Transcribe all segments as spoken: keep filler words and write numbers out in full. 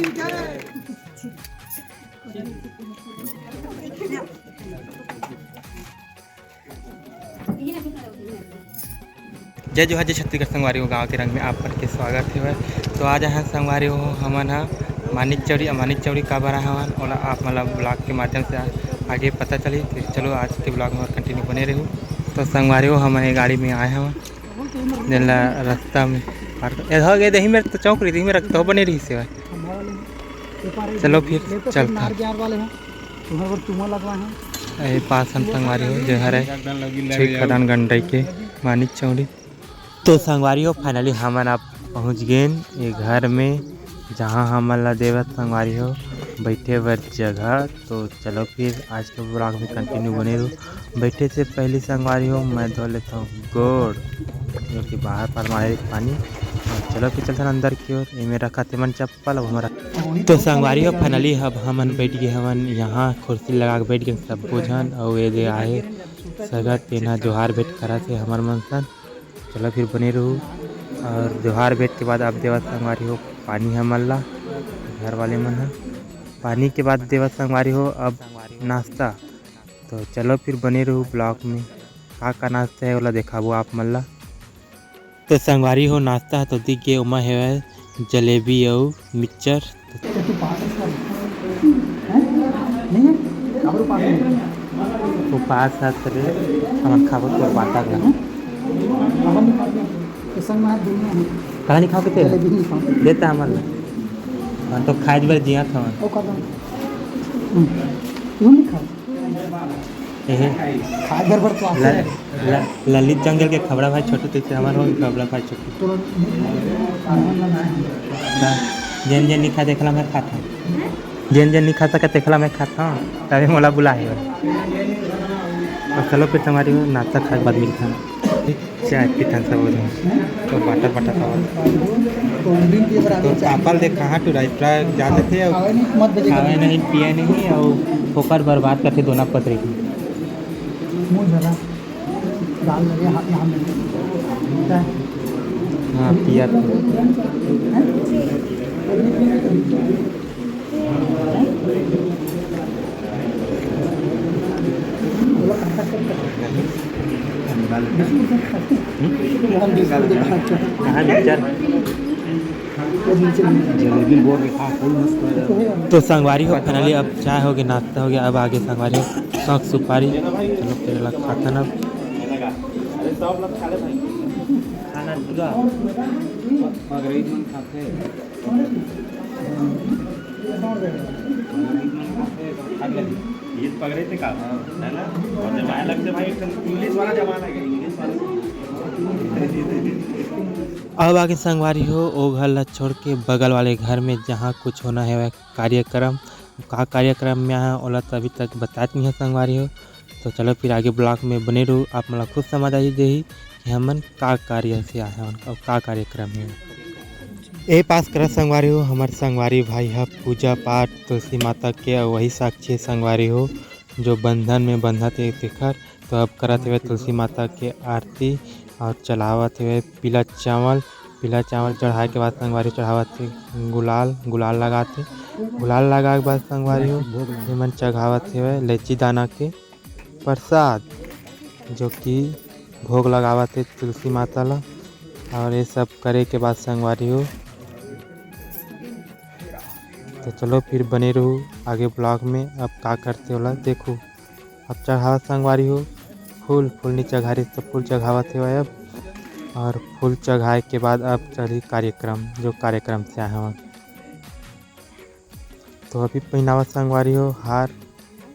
जय जोहार, जय छत्तीसगढ़ संगवारी हो, गाँव के रंग में आप मन के स्वागत हे। तो आज आहन संगवारी हो, हमन ह मानिक चौड़ी, मानिक चौड़ी काबर आए हवन, ओला आप मन ला vlog के माध्यम से आगे पता चली। तो चलो, आज के vlog में और continue बने रहू। तो संगवारी हो, हमन ये गाड़ी में आए हवन, जेन ला रास्ता में पार्क, ए, हो गे, दही मेर तो चौक रही, दही मेर तो बने रही सेवा। चलो फिर चलता। तुम्हारे ऊपर चूना लगवा है। ए, पास हम संगवारी हो, जो हरे छुई खदान गंडई के मानिक चौड़ी। तो संगवारी हो, finally हमन अब पहुंच गेन ये घर में, जहां हमन ला देवत संगवारी हो बैठे बर जगह। तो चलो फिर आज के vlog में continue बने रहू। बैठे से पहली संगवारी हो, मैं धो लेता हूँ गोड़, जो कि बाहर पर मारे पानी। और चलो फिर चलथन अंदर की ओर। एमे रखा थे मन चप्पल, अब हमारा। तो संगवारी हो, finally अब हमन बैठ गए हवन यहाँ, कुर्सी लगा के बैठ गए सबो झन। और ये दे आहे सगा, तेना जोहार भेंट करा थे हमर मन सन। चलो फिर बने रहू। और जोहार भेंट के बाद अब देवत संगवारी हो पानी हमन ला, घर वाले मन ह। पानी के बाद देवत संगवारी हो अब नाश्ता। तो चलो फिर बने रहू vlog में, का का नाश्ता है ओला देखाबो आप मन ला। तो संगवारी हो, नाश्ता ह तो दिख गए, ओमा हेवय जलेबी अउ मिक्सचर। उपास हस रे, हमन खाबो तोर बाटा ला। कहाँ नहीं खाओ के तेल? देता हमन ला। हम तो खाए बर जिया खावन। एहे। खाए बर तो आथे। ल-, ल-, ललित जंगल के खबड़ा भाई छोटू, तैसे हमर हो खबड़ा भाई छोटू। हाँ। जेन जेन लिखा देखला मैं खाता। जेन जेन लिखा सका देखला मैं खाता। तभी मोला बुला है। और चलो फिर तुम्हारी नाश्ता खाए के बाद मिलता है। चाय पीथन सब हो जाए। तो बाटा बाटा सब हो जाए। तो पापा ल देख कहाँ टुराई, टुरा जाते थे और खावे नहीं, पिए नहीं और फोकट बर्बाद करते दोना पतरी की। मुंह जरा दाल लगे हाथ यहाँ में। हाँ, पिया तो। कहाँ पिक्चर? जलेबी बोल के खा, फुल मस्त हो जाए। तो संगवारी हो, finally अब चाय हो गया, नाश्ता हो गया, अब आगे संगवारी हो शौक सुपारी। चलो फिर ला खातन अब। खाना पूरा। मगरई मन खाते। ये पकड़े थे का? है ना? और जमाए लगते भाई, एकदम इंग्लिश वाला जमाना है, इंग्लिश वाला। अब आगे संगवारी हो, ओ घर ला छोड़ के बगल वाले घर में, जहाँ कुछ होना है वह कार्यक्रम। का कार्यक्रम में आया ओला तो अभी तक बतात नहीं है संगवारी हो। तो चलो फिर आगे vlog में बने रहू, आप मन ला खुद समझ आई जाही कि हमन का कार्य से आए हवन और का कार्यक्रम है। ए पास करत संगवारी हो, हमर संगवारी भाई ह पूजा पाठ तुलसी माता के, अउ वही साक्षी संगवारी हो जो बंधन में बंधत हे तेखर। तो अब करत हवे तुलसी माता के आरती और चढ़ावत हवे पीला चावल। पीला चावल चढ़ाए के बाद संगवारी चढ़ावत हे गुलाल, गुलाल लगात हे। गुलाल लगाए के बाद संगवारी हो, एमन चघावत हवे इलायची दाना के प्रसाद, जो कि भोग लगावत हे तुलसी माता ला। और ये सब करे के बाद संगवारी हो, तो चलो फिर बने रहू आगे vlog में। अब का करते ओला देखू। अब चढ़ावत संगवारी हो फूल, फूल नी चघारिस तो फूल चघावत हेवय अब। और फूल चघाए के बाद अब चलही कार्यक्रम, जो कार्यक्रम से आए हवन। तो अभी पहिनावत संगवारी हो हार,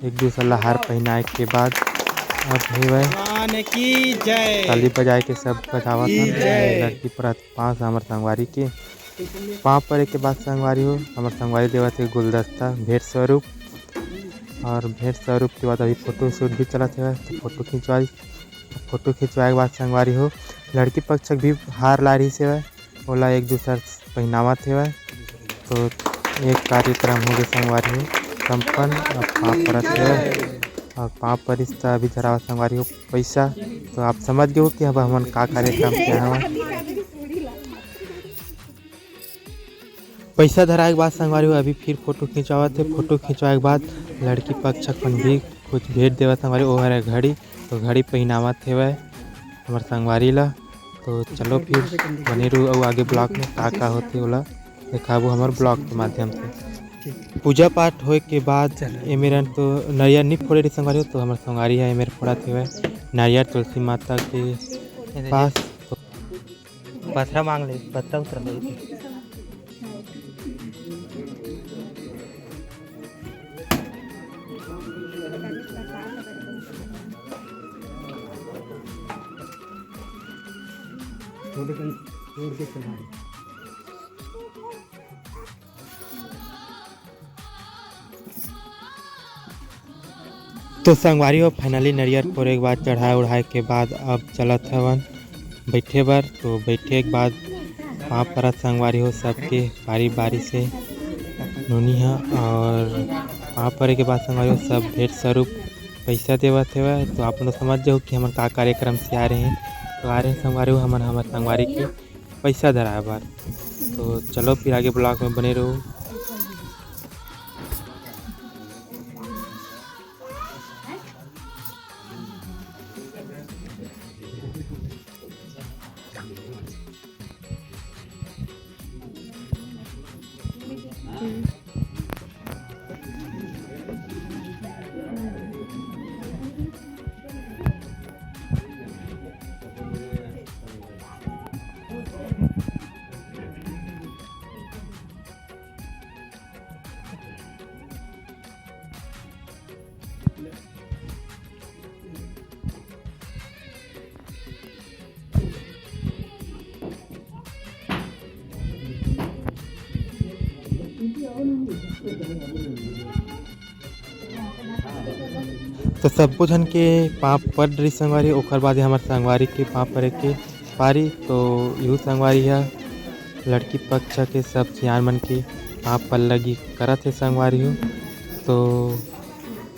एक दूसर ला हार पहिनाए के बाद अब हेवय भगवान की जय। ताली बजाए के सब बजावत की हन। जय। लड़की परत पाँव हमर संगवारी के। पाँव परे के बाद संगवारी हो, हमर संगवारी देवत हे गुलदस्ता भेंट स्वरूप। और भेंट स्वरूप के बाद अभी फोटो शूट भी चलत हेवय, तो फोटो खिंचवाई। फोटो खिंचवाए के बाद संगवारी हो, लड़की पक्ष भी हार ला रहिस हेवय, ओला एक दूसर पहिनावत हेवय। तो एक कार्यक्रम हो गे संगवारी हो संपन्न। अब पाँव परत हेवय और पाँव परिस त अभी धरावत संगवारी हो पैसा। तो आप समझ गए हो कि अब हमन का कार्यक्रम के हवन। पैसा धराए के बाद संगवारी हो अभी फिर फोटो खिंचवावत हे। फोटो खिंचवाए के बाद लड़की पक्ष अपन भी कुछ भेंट देवत संगवारी, ओ हरे घड़ी, तो घड़ी पहिनावत हेवय हमर संगवारी ला। तो चलो फिर बने रहू अउ आगे ब्लॉग में का का होथे ओला देखाबो हमर ब्लॉग के माध्यम से। पूजा पाठ होए के बाद एमेरन तो नरियर नहीं फोड़े रही संगवारी हो, तो हमर संगवारी है एमेर फोड़त हेवय नरियर तुलसी माता के पास। पथरा मांग ले, पथरा उतरा ले। तो संगवारी हो, finally नरियर फोरे के बाद, चढ़ाए उढ़ाए के बाद अब चलत हवन बैठे बर। तो बैठे के बाद पाँव परत संगवारी हो सबके बारी बारी से नोनी ह। और पाँव परे के बाद संगवारी हो सब भेंट स्वरूप पैसा देवत हेवय। तो आप लोग समझ जाओ कि हमन का कार्यक्रम से आ रहे हैं। तो आ रहे हैं संगवारी हो हमन हमर संगवारी के पैसा धराए बर। तो चलो फिर आगे ब्लॉग में बने रहो। तो सब्बो झन के पाँव पड़ रही संगवारी, ओकर बाद हमर संगवारी के पाँव पड़े के पारी। तो यू संगवारी ह लड़की पक्ष के सब सियान मन के पाँव पल्लगी करत हे संगवारी हो। तो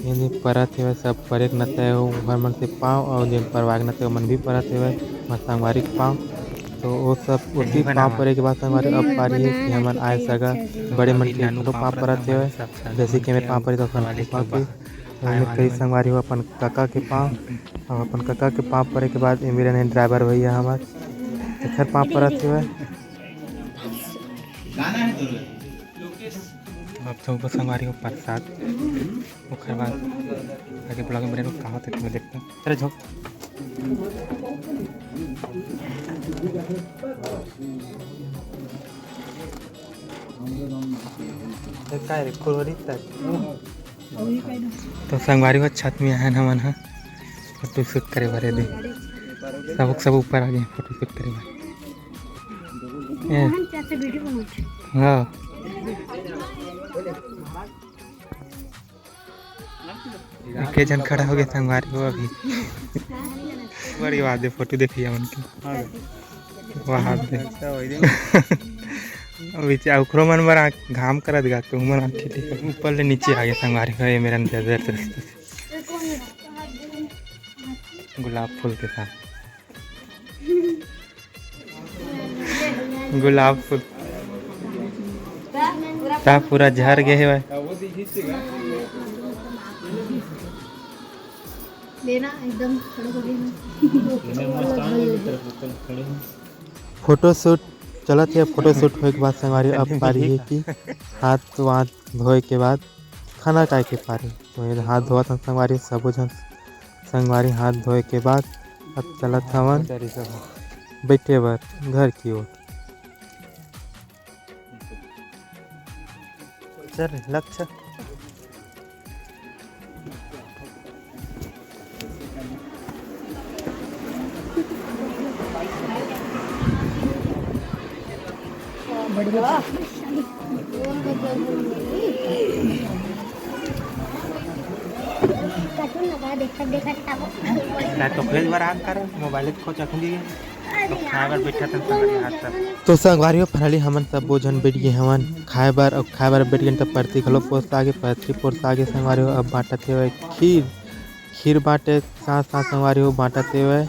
ये परत हेवय, सब परेक नतय हो, ओहर मन से पाँव, अउ जेन परवाग नतय, ओमन भी परत हेवय, हमर संगवारी के पाँव। तो वो सब ओती पाँव परे के बाद संगवारी अब पारी हे कि हमन आए सगा बड़े मन के घलो पाँव परत हेवय, जैसे कि मेरे पाँव परे तो अपन फूफा के, और मेरे कई संगवारी हो अपन कका के पाँव, और अपन कका के पाँव परे के बाद एमेरन हे ड्राइवर भैया हमर, एखर पाँव परत हेवय। अब तो संगवारी हो प्रसाद। ओकर बाद आगे ब्लॉग में बने रहो, का होथे तुम्हें देखते हैं। अरे झोंक। तो का रे, कुरकुरी तक। तो संगवारी हो छत में आए हमन ह फोटो शूट करे बर दे। सब सब ऊपर आ गए फोटो शूट करे बर। ए। हाँ। एके झन खड़ा हो गए संगवारी हो अभी। बड़ी बात है, फोटो देखिए उनकी। हाँ। वाह, हाथ दे। अच्छा, वही दे। अभी चा-, ओकरो मन बर आँख, घाम करत गा, तो उमन आँख खिले। ऊपर ले नीचे आ गए संगवारी हो, ये मेरा नजर से। गुलाब फूल के साथ। गुलाब फूल ता पूरा झर गे हे भाई। लेना एकदम खड़े हो गए हैं। फोटो शूट चलत हे। फोटो शूट होए के बाद संगवारी अब पारी है कि हाथ वाथ धोए के बाद खाना खाए के पारी। तो ये हाथ धोवत हन संगवारी, सबो झन संगवारी हाथ धोए के बाद अब चलत हवन बैठे बर घर की ओर। चल लक्ष्य। बढ़िया। कार्टून लगा, देखत देखत खाबो। ना तो खेल बर आन करे, मोबाइल को चखुंगी। तो खाए बर बैठा था संगवारी हाथ तक। तो संगवारी हो, finally हमन सबो झन बैठ गए हवन खाए बर। अब खाए बर बैठ गए तो परती घलो पोरसा गे, परती पोरसा गे संगवारी हो। अब बांटत हेवय खीर, खीर बांटे साथ साथ संगवारी हो बांटत हेवय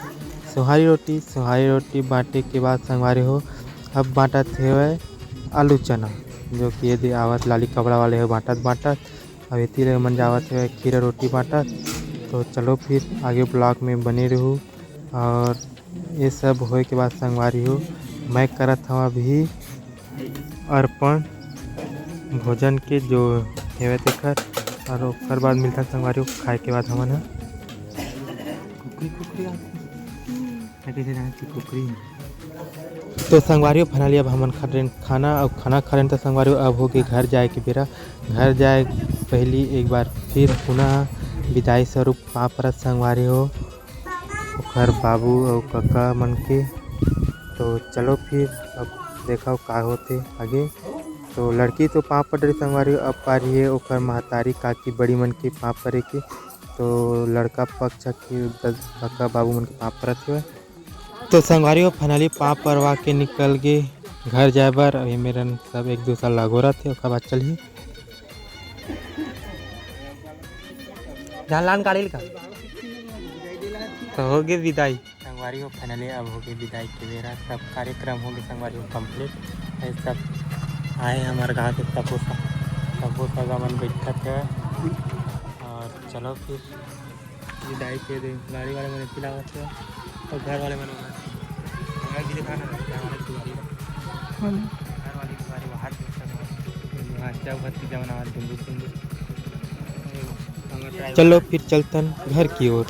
सोहारी रोटी, सोहारी रोटी बांटे के बाद संगवारी हो अब बांटत हेवय आलू चना। जो कि ये दे आवत लाली कपड़ा वाले हे बांटत बांटत। अब एती ले मन जावत हे खीरा रोटी बांटत। तो चलो फिर आगे vlog में बने रहू। और ये सब होए के बाद संगवारी हो, मैं करत हव अभी अर्पण भोजन के जो हेवय तेखर, और ओकर बाद मिलथन संगवारी हो खाए के बाद हमन ह। कुकरी, कुकरी आथे। मैं कइसे जानत कि कुकरी हे? तो संगवारी हो, finally अब हमन खा डरेन खाना, अउ खाना खा लेन तो संगवारी हो, अब होगे घर जाए के बेरा। घर जाए पहली एक बार फिर पुनः विदाई स्वरूप पाँव परत संगवारी हो, ओखर बाबू अउ कका मन के। तो चलो फिर अब देखव का होथे आगे। तो लड़की तो पाँव पर डरे संगवारी हो, अब पारी हे ओखर महतारी काकी बड़ी मन के पाँव परे के। तो लड़का पक्ष के दद-, कका बाबू मन के पाँव परत हवय। तो संगवारी हो, finally पाँव परवा के निकल गे घर जाए बर। अभी मेरन सब एक दूसरा ला गोरत हे, ओकर बाद चलही। जान लान काढ़िल का? तो होगे विदाई। संगवारी हो, finally अब होगे विदाई के बेरा। सब कार्यक्रम होगे संगवारी हो complete। ये सब आए हमर गाँव के सबो स-, सबो सगा मन बैठत हे। और चलो फिर विदाई के दे, गाड़ी वाले मन पिलावत हे और घर वाले मन वहाँ, घर भी दिखा ना, घर वाले की गाड़ी, घर वाले की गाड़ी बाहर से वहाँ क्या हुआ थी जब ना दुंदू दुंदू। चलो फिर चलतन घर की ओर।